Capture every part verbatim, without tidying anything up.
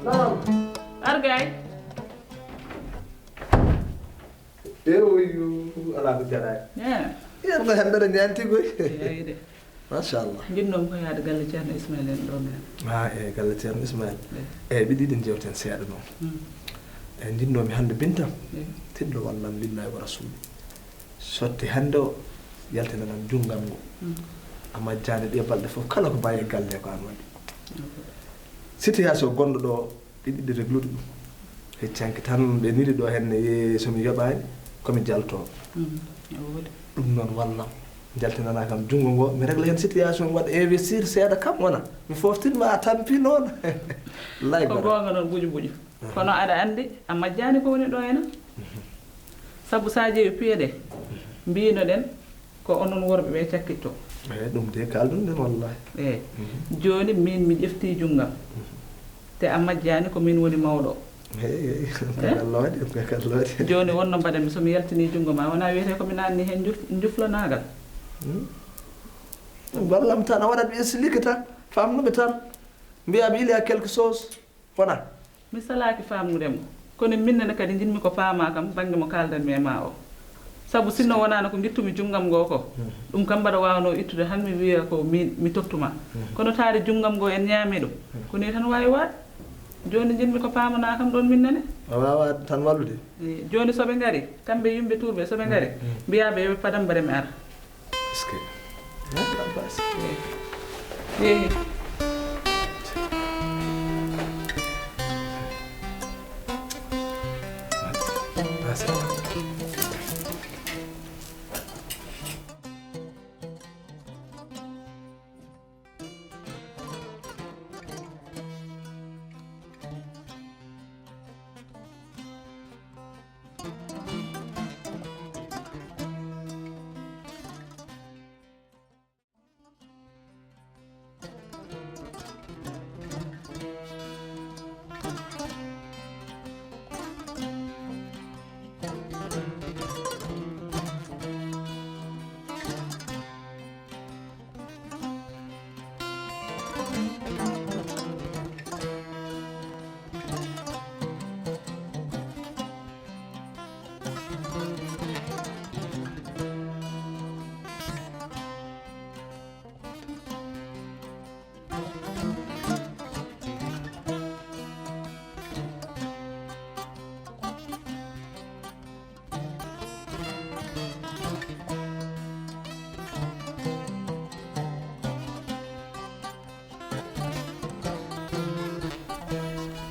Naam. Ar gay. Ewoyu, alaa ko jaɗaani. Yalla hannde aɗa ñaanti koy. Yayde. Machallah. Njiɗnoomi ko yaade galle Ceerno Ismaïl en ɗo men. Ah, e galle Ceerno Ismaïl. Eyi. Eyi, ɓe ɗiɗi njewten seeɗa noon. Mm. Eyi, njiɗnoomi hannde Binta. Eyi. Tiɗɗo wallam lillahi wa rasuli. Sotti hannde o, yaltinanan junngo am ngo. Mm. A majjaani ɗe balɗe fof, kala ko mbayi e galle ko aan waɗi. Ok. Situation gonɗo ɗo, ɓe ɗiɗi reglude ɗum. Heccanki tan, ɓe nili ɗo henne, ye so mi yoɓaani, ko mi jaltoo. Mm, o woodi. Ɗum noon wallam. Jaltinanaa kam junngo ngo, mi régla heen situation, mi waɗa investir seeɗa kam wona. Mi foftin ma a tampi noon. Lay ko goonga noon, buju buju. Kono aɗa anndi, a majjaani ko woni ɗo hena? Sabu so a ƴeewi piye ɗe, mbiyno ɗen, ko onon worɓe ɓe cakkitto. Eyi, ɗum de kaalɗun ɗen wallahi. Eyi. Mhm. Jooni min mi ƴefti junngam. Mhm. Te a majjaani ko min woni mawɗo. Eyi, eyi, ɗum kay ko Allah waɗi, ɗum kay ko Allah waɗi. Jooni wonno mbaɗanmi so mi yaltini junngo ma, wona wiyete ko mi naanni heen njuf-, njuflanaagal. Hmm. Ɗum wallam tan, a waɗat mi explique tan, famnumi tan. Mbiya mi il y a quelque chose. Wona? Mi salaaki faamude mo. Kono min nene kadi njiɗmi ko paamaa kam bannge mo kaaldanmi e maa o. Sabu sinno wonaano ko ngittumi junngam ngoo ko, hmm, ɗum kam mbaɗa waawnoo ittude han mi wiya ko min mi tottuma. Hmm. Kono taade junngam ngoo en ñaami ɗum. Hmm. Ko nii tan waawi waade. Jooni njiɗmi ko paamanaa kam ɗoon min nene. A waawaa tan wallude? Eh, jooni so ɓe ngari, kamɓe yimɓe tuurɓe, so ɓe ngari, hmm, hmm, mbiyaa ɓe yo ɓe padam mbaɗa mi ara. Est-ce que? Hein, Abbas? Eh. Eh. Ah, c'est bon.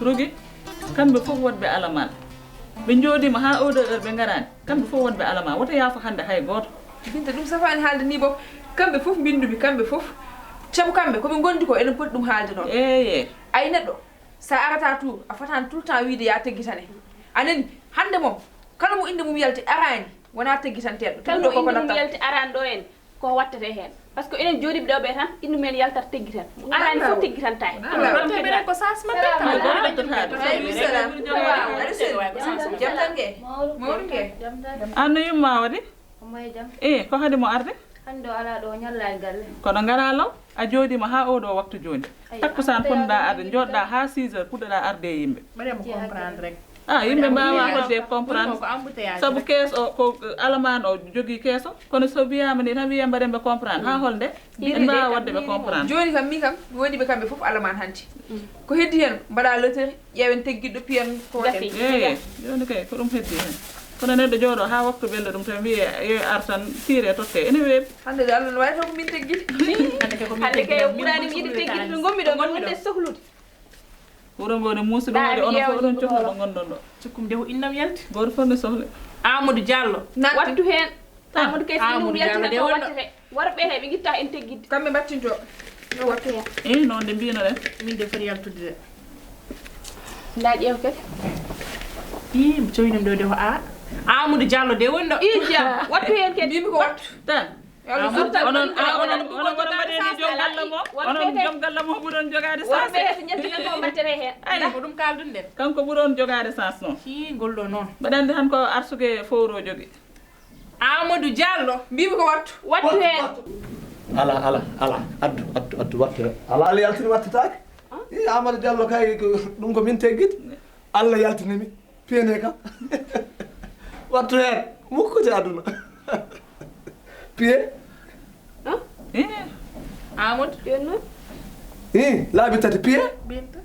Rogi, kamɓe fof wonɓe alamaan. Ɓe njooɗiima haa oo ɗoo heure ɓe ngaraani. Kamɓe fof wonɓe alamaan. Wota yaafo hannde hay gooto. Binta, ɗum safaani haalde nii boom. Kamɓe fof mbinndumi, kamɓe fof. Sabu kamɓe, ko ɓe ngondi ko, eɗen poti ɗum haalde noon. Eeye. Ay neɗɗo, so a arataa tour, a fotaani tout le temps wiyde yo a teggitane. A nani, hannde moom, kala mo innde mum yalti araani, wonaa teggitanteeɗo. Kala mo innde mum yalti araani ɗo en, ko wattete heen. Parce que enen jooɗiiɓe ɗo ɓe tan, innde mumen yaltat teggitan. Mo araani fof teggitantaake. Ɗum ɗon teɓere ko sas maɓɓe. Maaleykum salam. Waaw, aɗa selli. Jam tan nge? Mawɗum nge? An no yumma waɗi? Omo e jam. Eh, ko haɗi mo arde? Hannde o alaa ɗo, o ñallaani galle. Kono ngaraa law, a jooɗiima haa oo ɗoo waktu jooni. Ayyo, takkusaan embouteillage fotndaa arde, njooɗɗaa haa six heures, puɗɗoɗaa arde e yimɓe. Mbaɗee mo comprendre rek. Ah, yimɓe mbaawaa hoɗde comprendre. Ko embouteillage sabu rek. Kees o, ko, eh, alamaan o jogii kees o. Kono so wiyaama ni tan wiya mbaɗen ɓe comprendre. Haa holnde? En mbaawaa waɗde ɓe comprendre. Jooni kam, min kam, mi woni ɓe kamɓe fof alamaan hanti. Ko heddi heen, mbaɗaa loterie, ƴeewen teggitɗo piyen ko waɗen. Gasi. Eeye, jooni kay, ko ɗum heddi heen. Kono neɗɗo jooɗo haa waktu ɓelɗo ɗum tan wiye, yo ar tan, tiire totte. Ene weeɓi. Hannde de Allah no waawi taw ko min teggiti. Hannde kay ko min teggiti. Hannde kay o ɓuraani mi yiɗi teggiti to ngonmi ɗo, ngonmi ɗo. Wuro ngo ne muusi ɗum waɗi onon fof oɗon cohla ɗo ngonɗon ɗo. Cukkum de ko innam yalti. Gooto fof ne sohli. Amadou Diallo. Natti. Wattu heen. Ah. Amadou kay so innum yaltina ko wattete. Worɓe he ɓe ngitta en teggitde. Kamɓe mbattinto. Yo wattu heen. Eh, noon de mbiyno ɗen. Min de foti yaltude de. Nda ƴeew kadi. Ii, mi coynum ɗo de ko a. Amadou Diallo de woni ɗo. Ii, jam. Wattu heen kadi. Mbimi ko wattu. Tan. Onon, onon, onon mbaɗe ni joom galle mo, onon joom galle mo ɓuron jogaade sens. Worɓe he so njettude ko mbattere heen. Ay, ko ɗum kaaldun ɗen. Kanko ɓuron jogaade sens noon. Hii, ngol ɗo noon. Mbaɗa anndi tan ko arsugue fowro jogi. Amadou Diallo. Mbimi ko wattu. Wattu heen. Ala, ala, ala. Addu, addu, addu, wattu heen. Ala, ala yaltini wattitaake. Ah? I Amadou Diallo kay ko ɗum ko min teggiti. Allah yaltinimi. Piye ne kam. Wattu heen. Mukkude aduna. Piye. Amadou. Ɓen noon. I laabi tati piye. Binta.